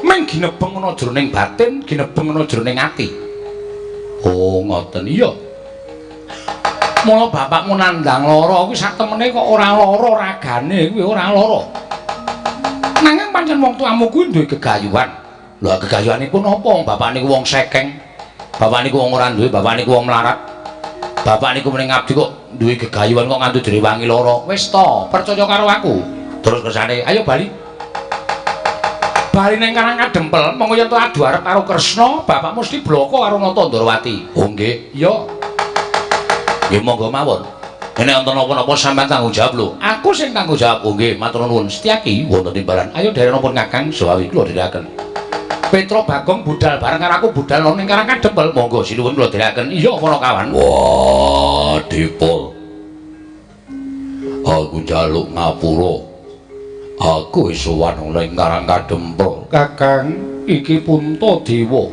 Ming ginebeng ana jroning batin, ginebeng ana jroning ati. Oh, ngoten. Iya. Mula bapakmu nandhang lara kuwi sak temene kok ora lara ragane kuwi ora lara. Nanging pancen wong tuamu kuwi duwe gegayuhan. Lha gegayuhanipun apa? Bapak niku wong sekeng. Bapak niku wong ora duwe, bapak niku wong melarat. Bapak niku muni ngabdi kok duwe gegayuhan kok nganti direwangi lara. Wis to, percaya karo aku. Terus kersane, ayo bali. Bali ning Karang Kadempel, monggo yen to adu arep karo Kresna, bapak mesti bloko karo Nata Ndrawati. Oh nggih. Iya. Nggih monggo mawon. Nek wonten napa-napa sampean tanggung jawab lho. Aku sing tanggung jawab. Oh nggih, matur nuwun. Setyaki wonten timbalan. Ayo derek napa Kakang Sawawi kula dherekaken. Petro Bagong budal bareng karo aku budal ning Karang Kadempel. Monggo sinuwun kula dherekaken. Iya para kawan. Wah, Dipol. Aku njaluk ngapura. Aku wis sowan ning Karang Kadempel. Kakang, iki Puntadewa.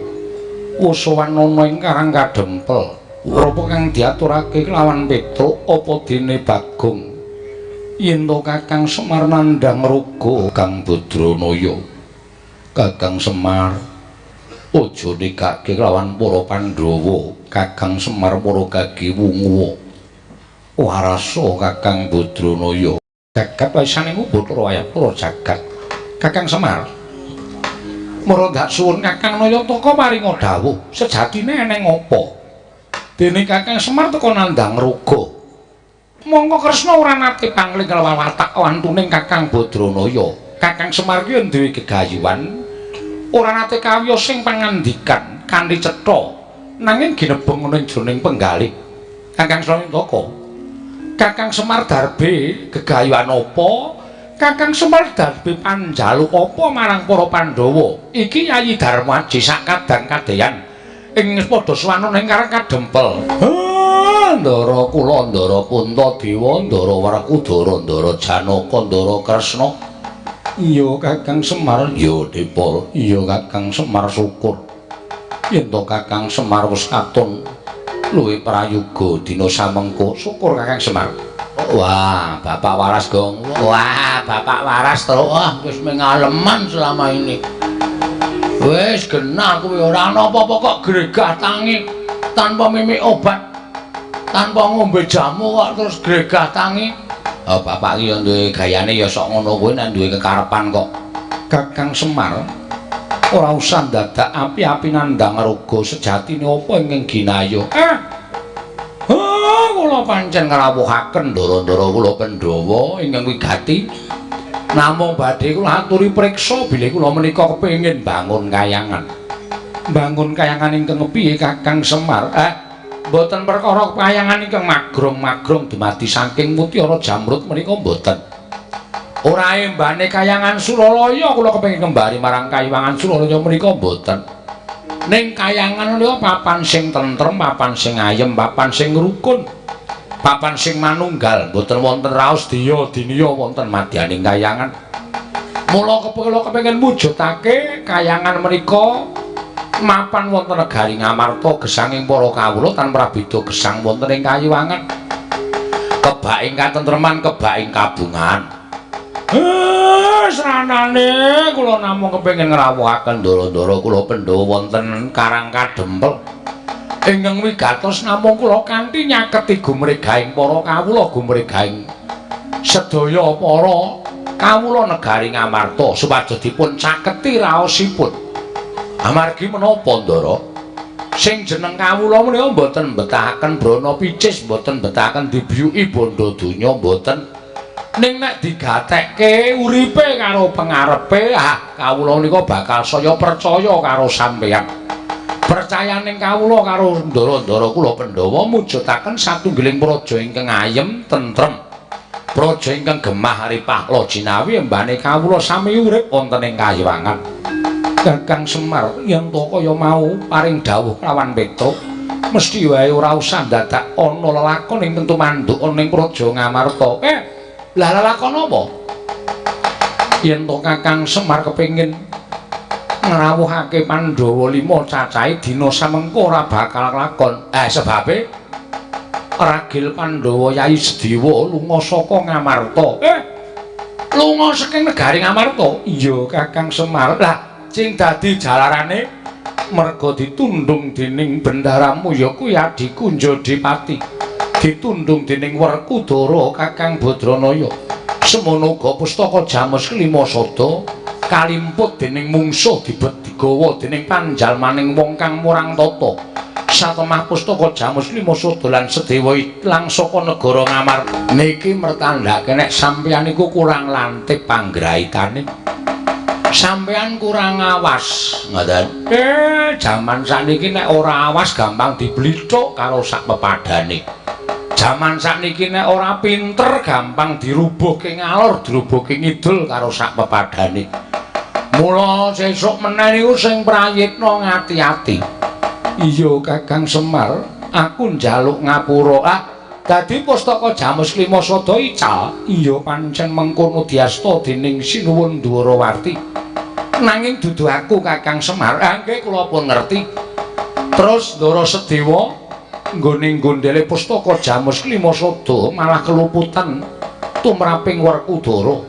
Wis sowan ana ing Karang Kadempel. Rupa kang diaturake kelawan Petruk apa dene Bagong? Yen to Kakang Semar nandhang ruga Kang Badranaya. Kakang Semar aja nikake kelawan para Pandhawa. Kakang Semar para gagi wungu. Warasa Kakang Badranaya. Jagat waisane Bathara Wayapura jagat. Kakang Semar mara ndak suwun Kakang Nayataka paringa dawuh sejatine eneng apa? Dene Kakang Semar teka nandhang ruga. Mongko Kresna ora nate pangling kelawan watak wantuning Kakang Badranaya. Kakang Semar ki duwe gegayuhan, ora nate kawiyos sing pangandikan kanthi cetha, nanging ginebeng ana ing jroning penggalih. Kakang Srayantaka, Kakang Semar darbe gegayuhan apa? Kakang Semar darbe panjaluk apa marang para Pandhawa? Iki Yayi Darmaji sak kadang kadeyan ing padha sowan ning Karang Kadempel. Ndara kula, Ndara Puntadewa, Ndara Werkudara, Ndara Janaka, Ndara Kresna. Iya Kakang Semar. Iya Dipol. Iya Kakang Semar syukur. Yen to Kakang Semar wis katon luwih prayoga dina samengko. Syukur Kakang Semar. Wah, Bapak waras, Gong. Wah, Bapak waras to. Wah, wis mengaleman selama ini. Wis genah kuwi ora ana apa-apa kok gregah tangi tanpa mimik obat, tanpa ngombe jamu kok terus gregah tangi. Oh, bapak iki ya duwe gayane ya sok ngono kuwi nek duwe kekarepan kok. Kakang Semar ora usah dadak api-api nandhang raga sejatine apa ingkang ginayo. Kula pancen ngrawuhaken ndara-ndara kula Pandhawa ingkang wigati. Namung badhe kula aturi priksa bilih kula menika kepengin bangun kayangan. Bangun kayangan ingkang piye Kakang Semar? Mboten perkara kayangan ingkang magrong-magrong dumadi saking mutiara jamrut menika mboten. Ora embane kayangan Suralaya kula kepengin kembali marang kayangan Suralaya menika mboten. Ning kayangan menika papan sing tentrem, papan sing ayem, papan sing rukun, papan sing manunggal, mboten wonten raos diya diniya wonten madyaning kayangan. Mula kula kepengin mujudake kayangan menika mapan wonten negari Ngamarta gesanging para kawula tan prabeda gesang wonten ing kayiwangan. Kebak ing katentreman, kebak ing kabungan. Sranane kula namung kepengin ngrawuhaken ndara-ndara kula Pandhawa wonten Karang Kadempel. Ingkang wigatos namung kula kanthi nyaketi gumregahing para kawula, gumregahing sedaya para kawula negari Ngamarta supados dipun caketi raosipun. Amargi menapa, Ndara? Sing jeneng kawula menika mboten mbetahaken brana picis, mboten mbetahaken dibiyuki bondo donya, mboten. Ning nek digatekke uripe karo pengarepe, ah kawula menika bakal saya percaya karo sampeyan. Percayaning kawula karo ndara-ndara kula Pandhawa mujudaken satunggiling praja ingkang ayem tentrem. Praja ingkang gemah ripah loh jinawi embane kawula sami urip wonten ing kayiwangan. Kakang Semar yen to kaya mau paring dawuh lawan Petruk, mesti wae ora usah dadak ana lelakon ing tentu manduk ana ing praja Ngamarta. Lah lelakon apa? Yen to Kakang Semar kepengin ngrawuhake Pandhawa 5 cacahe dina samengko ora bakal lakon. Sebabe ragil Pandhawa Yayi Sedewa lunga saka Ngamarta. Lunga saking negari Ngamarta? Iya, Kakang Semar. Lah, sing dadi jalarane merga ditundung dening bendaramu ya kuwi adhiku Njodipati. Ditundung dening Werkudara Kakang Badranaya. Semono uga pustaka Jamus Kelima Sada kalimput dening mungsuh dibet digawa dening panjalmaning wong kang murang tata. Satemah pustaka Jamus Lima Sada lan Sedewa ilang saka negara Ngamarta. Niki mertandhake nek sampeyan iku kurang lantip panggraitane. Sampeyan kurang awas, ngoten. Jaman sakniki nek ora awas gampang diblithuk karo sak pepadane. Jaman sakniki nek ora pinter gampang dirubuhke ngalor, dirubuhke ngidul karo sak pepadane. Mula sesuk meneh niku sing prayitna ngati-ati. Iya Kakang Semar, aku njaluk ngapura. Ah, dadi pustaka Jamus Lima Sada ical. Iya pancen mengkono diasta dening Sinuwun Dwarawati. Nanging dudu aku Kakang Semar. Ah nggih kula pun ngerti. Terus Ndara Sedewa nggone gondele pustaka Jamus Lima Sada malah keluputan tumraping Werkudara.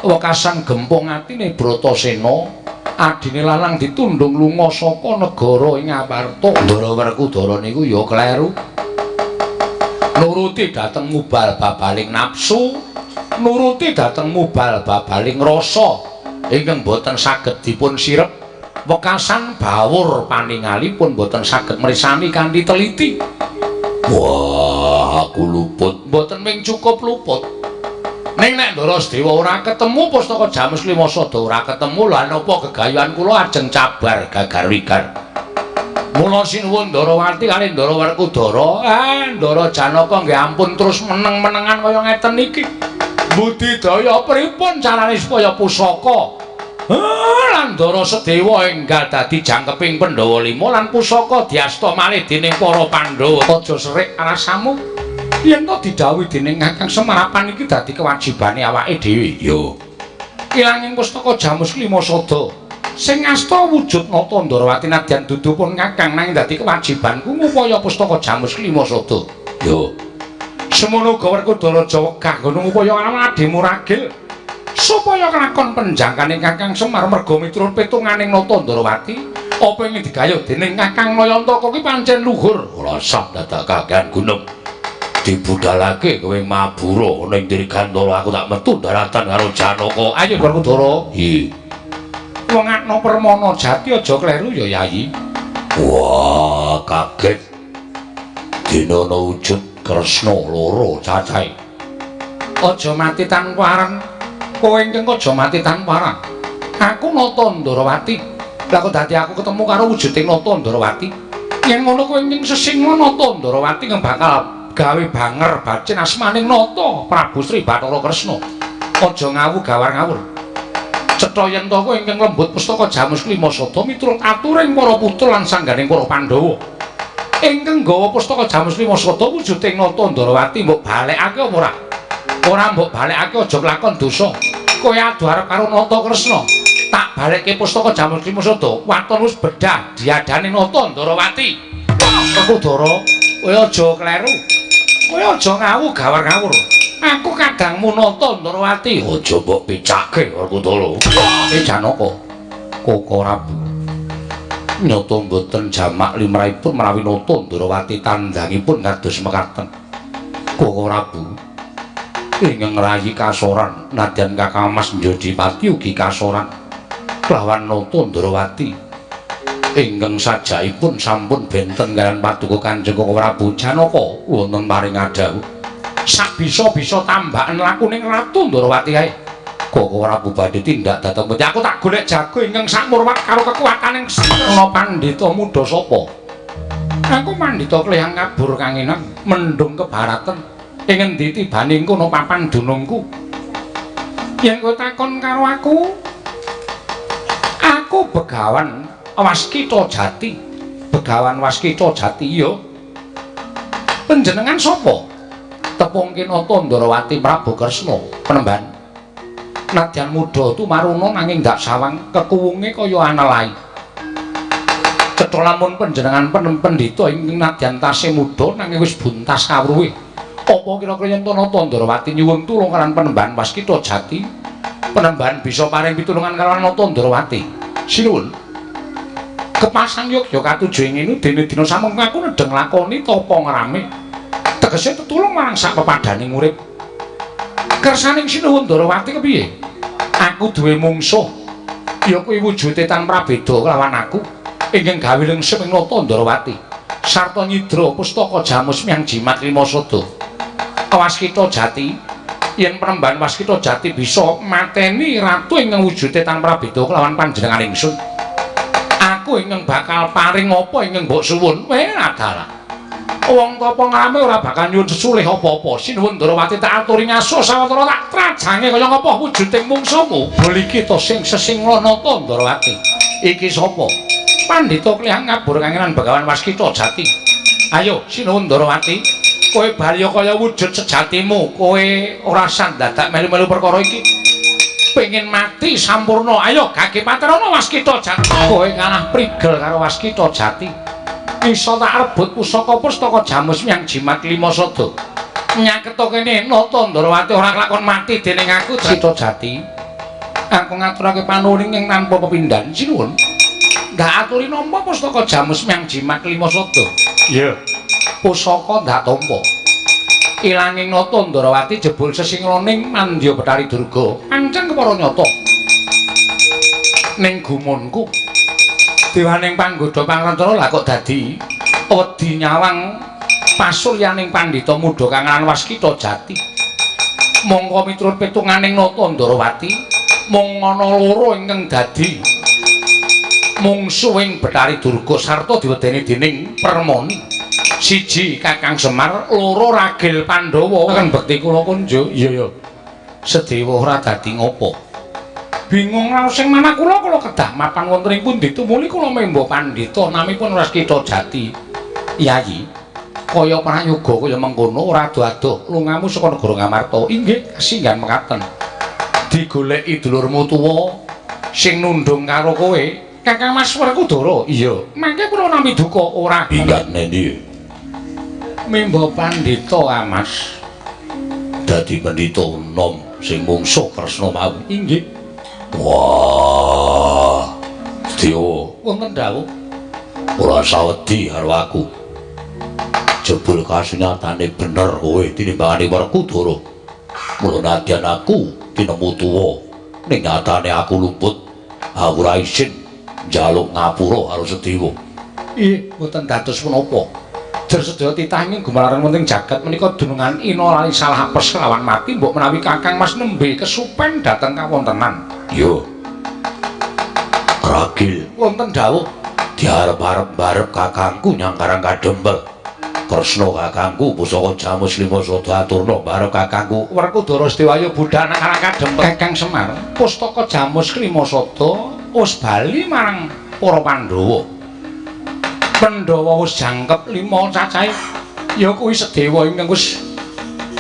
Wekasan gempung atine Bratasena. Adine lanang ditundung lunga saka negara ing Ngamarta. Ndara Werkudara niku ya kleru. Nuruti dhateng mubal babaling nafsu, nuruti dhateng mubal babaling rasa ingkang boten saged dipun sirep. Wekasan bawur paningalipun boten saged mrisani kanthi teliti. Wah, aku luput. Boten ming cukup luput. Ning nek Ndara Sedewa ora ketemu pustaka Jamus Lima Sada ora ketemu, lha napa gegayuhan kula ajeng cabar gagar wigar. Mula sinuwun Ndarawati kalih Ndara Werkudara, Ndara Janaka nggih ampun terus meneng-menengan kaya ngeten iki. Budidaya pripun carane supaya pusaka lan Ndara Sedewa enggal dadi jangkeping Pandhawa 5 lan pusaka diasta malih dening para Pandhawa. Aja serik alasanmu. Yen to didhawuhi dening Kakang Semar apan iki dadi kewajibane awake dhewe. Yo. Ilanging pustaka Jamus Lima Sada sing asta wujud nata Ndarawati nadyan dudu pun Kakang nanging dadi kewajibanku ngupaya pustaka Jamus Lima Sada. Yo. Semono uga Werkudara aja wegah nggo ngupaya adhimu ragil supaya kelakon penjangkane Kakang Semar merga miturut petunganing nata Ndarawati apa ing digayuh dening Kakang Nayantaka kuwi pancen luhur. Ora sah dadak kakean gunung. Dibudalake kowe mabura ning Dirgantara aku tak metu daratan karo Janaka. Ayo Werkudara. Hi. Wong akno permana jati aja kleru ya Yayi. Wah, kaget. Dene ana wujud Kresna loro cacahe. Aja mati tanpa areng. Kowe ingkang aja mati tanpa areng. Aku Nata Ndarawati. Lah kok dadi aku ketemu karo wujuding Nata Ndarawati. Yen ngono kowe ing sesingla Nata Ndarawati bakal gawe banger bacin asmaning Nata Prabu Sri Bathara Kresna. Aja ngawu gawar ngawur. Cetha yen to kowe ingkang lembut pustaka Jamus Klima Sada miturut aturing para putra lan sangganing para Pandhawa. Ingkang gawa pustaka Jamus Klima Sada wujuding Nata Ndarawati mbok balekake apa ora? Ora mbok balekake aja kelakon dosa. Kowe adu arep karo Nata Kresna. Tak balekke pustaka Jamus Klima Sada, waton wis bedah diadane Nata Ndarawati. Werkudara, kowe aja kleru. Kowe aja ngawu gawar ngawur. Aku kadangmu Nata Ndarawati. Aja mbok picake Werkudara. Janaka, Koko Prabu. Nyata mboten jamak limrahipun menawi Nata Ndarawati tandangipun kados mekaten. Koko Prabu ingkang ngrayi kasoran nadyan Kakang Mas Njodipati ugi kasoran kelawan Nata Ndarawati ingkang sajaipun sampun benten kaliyan paduka Kanjeng Koko Prabu Janaka wonten paring adhawuh. Sak bisa-bisa tambahan lakuning Ratu Ndarawati kae. Koko Prabu badhe tindak dhateng pundi? Aku tak golek jago ingkang sakmurwat karo kekuataning Sena Pandhita muda sapa? Aku pandhita klihang kabur kanginan mendung kebaratan ing endi tibane kono papan dunungku. Yen kowe takon karo aku, aku Begawan Waskita Jati. Begawan Waskita Jati ya. Panjenengan sapa? Tepungke Nata Ndarawati Prabu Kresna penemban. Nadyan muda tumaruna nanging ndak sawang kekuwunge kaya anelai. Cetha lamun panjenengan pendhita ingkang nadyan tasih muda nanging wis buntas kawruhe. Apa kira-kira yen Nata Ndarawati nyuwun tulung kaliyan penemban Waskita Jati, penemban bisa paring pitulungan kaliyan Nata Ndarawati? Sinuwun. Kepasang yogya katuju ing ngene dene dina samengko aku nedheng lakoni tapa ngrame. Tegese tetulung marang sak pepadaning urip. Kersaning Sinuwun Ndarawati kepiye? Aku duwe mungsuh. Ya kuwi wujude tan prabeda kelawan aku ingkang gawe lengsem ing Nata Ndarawati. Sarta nyidra pustaka Jamus Myang Jimat Lima Sada. Waskita Jati, yen penemban Waskita Jati bisa mateni ratu ingkang wujude tan prabeda kelawan panjenengan ingsun. Aku ingkang bakal paring apa ingkang mbok suwun. Weh adalah. Wong tapa ngrame ora bakal nyuwun sesulih apa-apa. Sinuwun Ndarawati tak aturi ngaso sawetara tak trajange kaya ngapa wujuding mungsuhmu. Beli kita sing sesingla Nata Ndarawati. Iki sapa? Pandhita klihang ngabur kangenan Begawan Waskita Jati. Ayo Sinuwun Ndarawati, kowe bali kaya wujud sejatimu. Kowe ora usah dadak melu-melu perkara iki. Pengen mati sampurna. Ayo gage paterana Waskita Jati. Kowe kalah prigel karo Waskita Jati. Iso tak rebut pusaka pustaka Jamus Myang Jimat Lima Sada. Nyaketo kene Nata Ndarawati ora kelakon mati dening aku Sita Jati. Aku ngaturake panuwun ing tanpa pepindhan. Sinuwun. Ndak aturi nampa pustaka Jamus Myang Jimat Lima Sada. Iya. Pusaka ndak tampa. Ilanging Nata Ndarawati jebul sesinglaning Mandya Bathari Durga. Pancen kepara nyata. Ning gumunku dewaning panggodha pangrencana lah kok dadi wedi nyawang pasuryaning pandhita muda kang aran Waskita Jati. Mongko miturut pitunganing Nata Ndarawati mung ana loro ingkang dadi mungsuhing Bathari Durga sarta diwedeni dening Permoni. Siji Kakang Semar, loro Ragil Pandhawa. Kang bekti kula kunjuk. Iya ya. Sedewa ora dadi ngopo. Bingung raos sing manah kula, kula kedah mapan wonten ing pundi tumuli kula memba pandhita namipun Waskita Jati. Yayi, kaya prayoga kaya mengkono ora adoh-adoh lungamu saka negara Ngamarta. Inggih, kasinggan mekaten. Digoleki dulurmu tuwa sing nundung karo kowe, Kakang Mas Werkudara. Iya, mangke kula nampi duka ora. Inggih nendi? Memba pandhita, Mas. Dadi pendhita nom sing mungsuh Kresna mau. Inggih. Wah, Dewa, wonten dawuh. Ora sawedi karo aku. Jebul kasunyatane bener kowe tinimbangane Werkudara. Mula nadyan aku tinemu tuwa, ning nyatane aku luput. Aku ora isin njaluk ngapura karo Sedewa. Ih, mboten dados menapa. Jer sedaya titah ing gumelaran wonten jagat menika dunungan ina lali salah apes kelawan mati mbok menawi Kakang Mas nembe kesupen dhateng kawontenan. Yo. Ragil wonten dawuh. Diarep-arep barep kakangku nyang Karang Kadempel. Kresna kakangku pusaka Jamus Lima Sada aturna barep kakangku Werkudara Setiwaya budhal nang Karang Kadempel. Kakang Semar, pustaka Jamus Lima Sada wis bali marang para Pandhawa. Pandhawa wis jangkep 5 cacahe ya kuwi Sedewa ingkang wis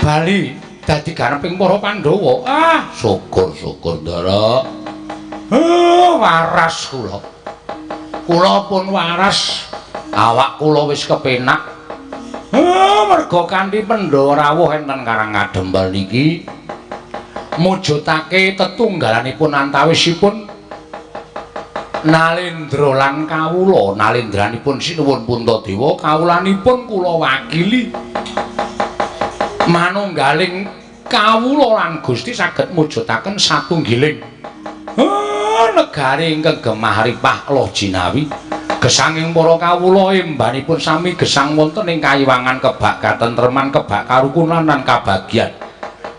bali dadi ganeping para Pandhawa. Ah, syukur-syukur Ndara. Waras kula. Kula pun waras. Awak kula wis kepenak. Merga kanthi Pandhawa rawuh enten Karang Kadempel niki mujudake tetunggalanipun antawisipun Nalendra lan kawula. Nalendranipun sinuwun Puntadewa, kawulanipun kula wakili. Manunggaling kawula lan Gusti saged mujudaken satunggiling negari ingkang gemah ripah loh jinawi. Gesanging para kawula embanipun sami gesang wonten ing kayiwangan kebak katentreman, kebak karukunan lan kabagyan.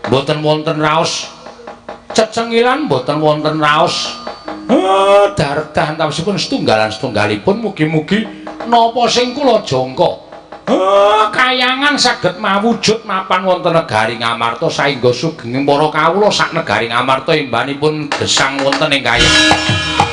Mboten wonten raos cecengilan, mboten wonten raos dardah antawisipun setunggalan setunggalipun. Mugi-mugi napa sing kula jangka kayangan saged mawujud mapan wonten negari Ngamarta saengga sugenging para kawula sak negari Ngamarta embanipun gesang wonten ing kayangan.